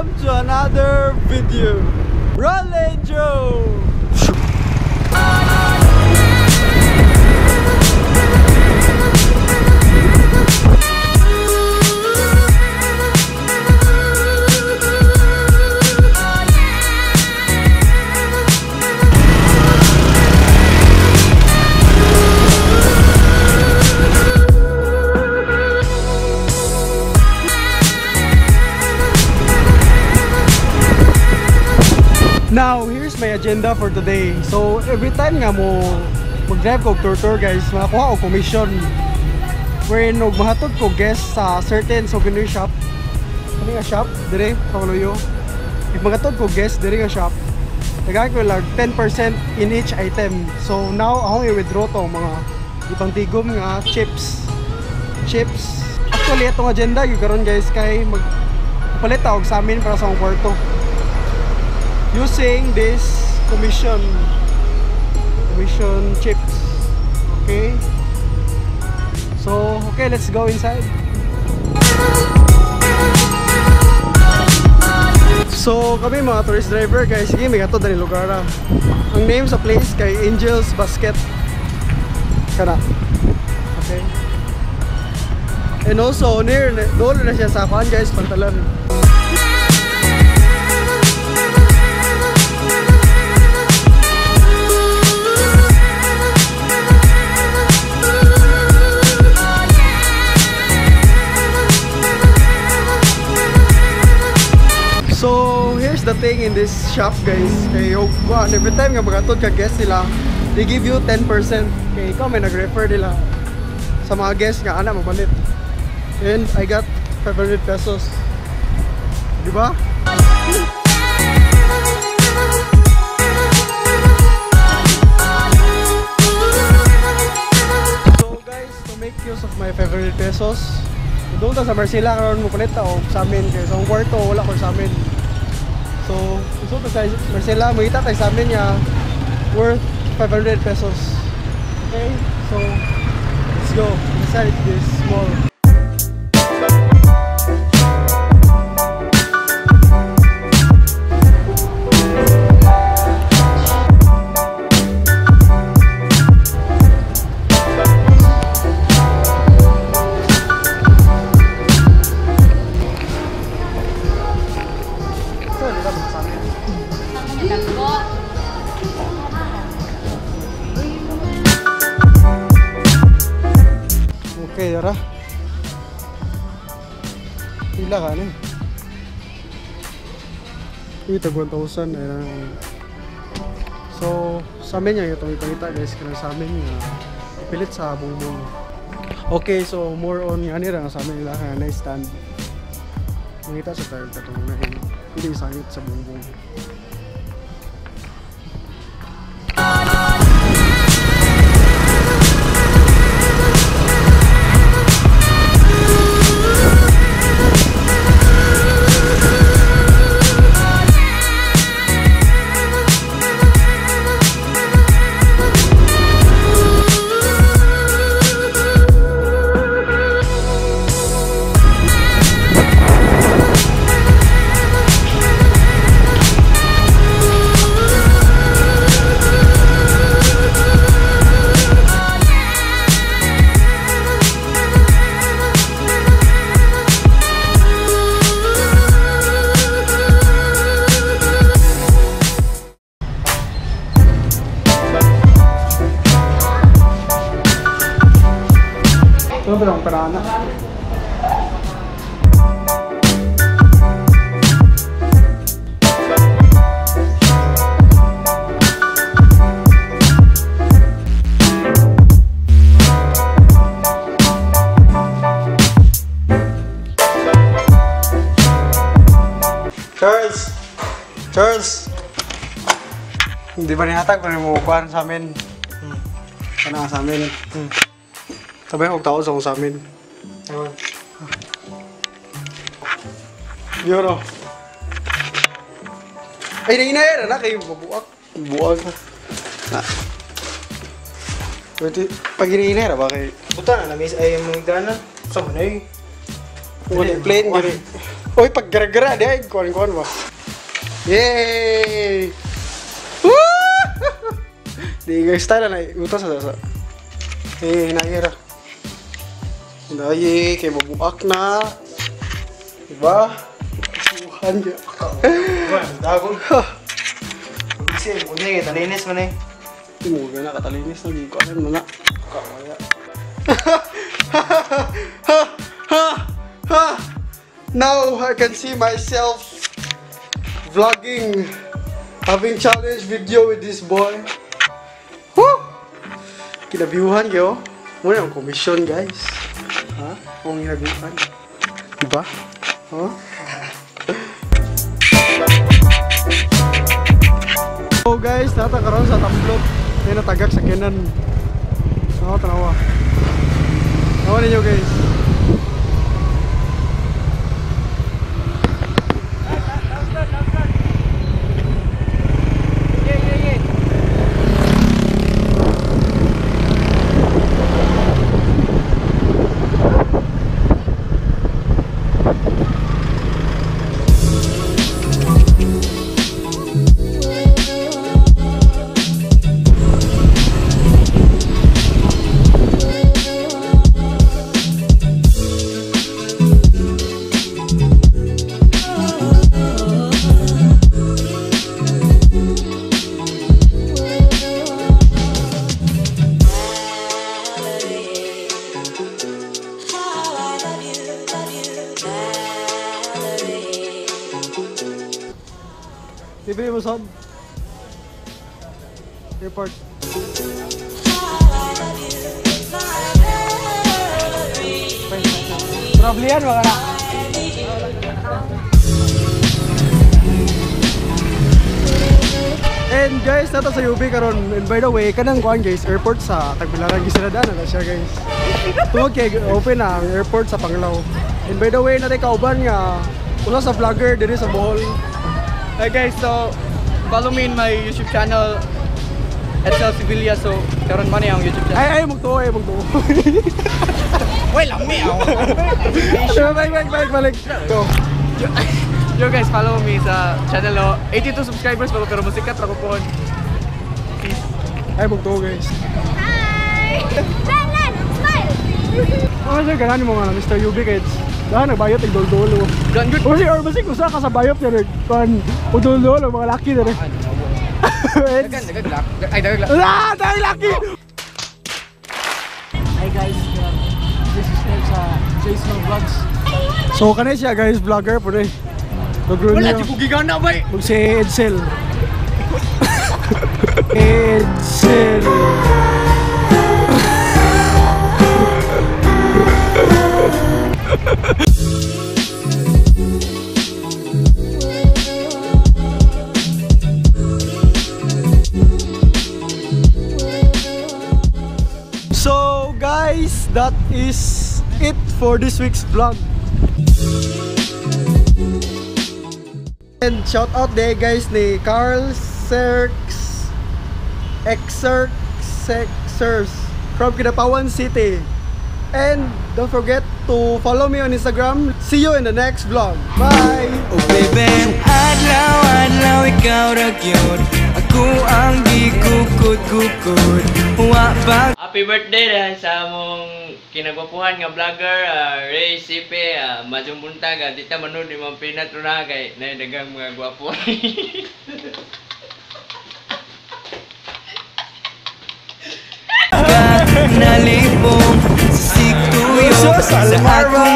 Welcome to another video. Roll intro! Now, here's my agenda for today. So, every time nga mo mag-drive ko tour guys, makakuha og commission. Wherein og mahatod ko guest sa certain souvenir shop. Kani nga shop dire sa Maluyo. If magatod ko guest dire nga shop, tagay ko lang 10% in each item. So, now akong i-withdraw to mga ipangtigom nga chips. Chips. Actually, itong agenda gyud karon guys kay magpalit og sa amin para sa akong kwarto. Using this commission chips. Okay, so okay, let's go inside. So kami mga tourist driver guys, sige may gato dali lugar. Ang name sa place kay Angel's Basket kana. Okay, and also near doon na siya sa kuan guys, Pantalan. So, here's the thing in this shop guys. Kay every time nga magatod ka guest nila, they give you 10%. Kay ikaw may nag-refer nila sa mga guest nga ana mabalit. And I got 500 pesos. Di ba? So guys, to make use of my 500 pesos, doon ta sa Marcela karon mo palit ta og sa amin kay sa akong kwarto wala ko sa amin. So, gusto ta sa Marcela, mangita tayo sa amin nga worth 500 pesos. Okay? So, let's go inside this mall. Okay, yara. Pila ka ni? Ito 1,000 ay. So, sa amin yung itong ipangita guys, kanang sa amin nga pilit sa bumbong. Okay, so more on nga nira sa amin nila nga na stand. Mangita sa tayo katong na hindi sangit sa bumbong. Charles! Charles! Hindi ba nihatag pa rin mo kuhan sa amin? Ano sa amin? Sabay og tao sa amin. Yoro. Ay, nainay na kayo mabuak. Buak. Na. Pwede pag iniinay ra ba kay Buta na miss ay mong dana. Sa manay. Wala plane gani. Oy, paggaragara di ay kuan-kuan ba. Yay! Woo! Di guys, style na utas sa. Eh, hinayera. Hinayi kay mabuak na. Diba? Suhan gyud. Dagon. Kasi kundi kay talinis man eh. Di mo gana katalinis na di ko alam na. Kawaya. Ha ha ha. Now I can see myself vlogging, having challenge video with this boy. Woo! Kinabiuhan kayo. Muna ang commission, guys. Ha? Ang hinabiuhan. Diba? Huh? So guys, nata karon sa Tamblot. May natagak sa Kenan. So, tanawa. Tanawa ninyo, guys. Libre mo sob. Airport. Problema wala. And guys, nata sa UB karon. And by the way, kanang kuan guys, airport sa Tagbilaran gisiradan na siya guys. Tungod kay open na ang airport sa Panglao. And by the way, natay kauban nga usa sa vlogger diri sa Bohol. Hi guys, so follow me in my YouTube channel Edsel Sevilla. So karon man ang YouTube channel. Ay ay magtuo, ay magtuo. Wait lang me ako. Balik balik balik. Go. Yo guys, follow me sa channel oh. 82 subscribers pa pero musikat ra ko pohon. Peace. Ay magtuo guys. Hi! Lan, Lan! Smile! Oh, sir, ganahan mo nga Mr. UB kids. Dahil nagbayot ang dol-dolo. Gan good. O si or basig usa ka sa bayot dere. Kan udol-dolo mga laki dere. Dagan, dagan lak. Ay dagan lak. Ah, dahil laki. Hi guys, this is Nel sa Jason Vlogs. So kanay siya guys, vlogger po eh. Wala di ko gigana bay. Ug si Edsel. Edsel. So guys, that is it for this week's vlog. And shout out there guys ni Carl Serks Exerx from Kidapawan City. And don't forget to follow me on Instagram. See you in the next vlog. Bye! Oh baby, adlaw-adlaw ikaw ra gyud. Ako ang gikukod-kukod. Wa pa Happy birthday dahil sa among kinagwapuhan nga vlogger Ray Sipe, masyong buntag, di ta manood ni mga pinat na kay na daghang mga gwapo. Ka nalipong sa siktuyo sa akong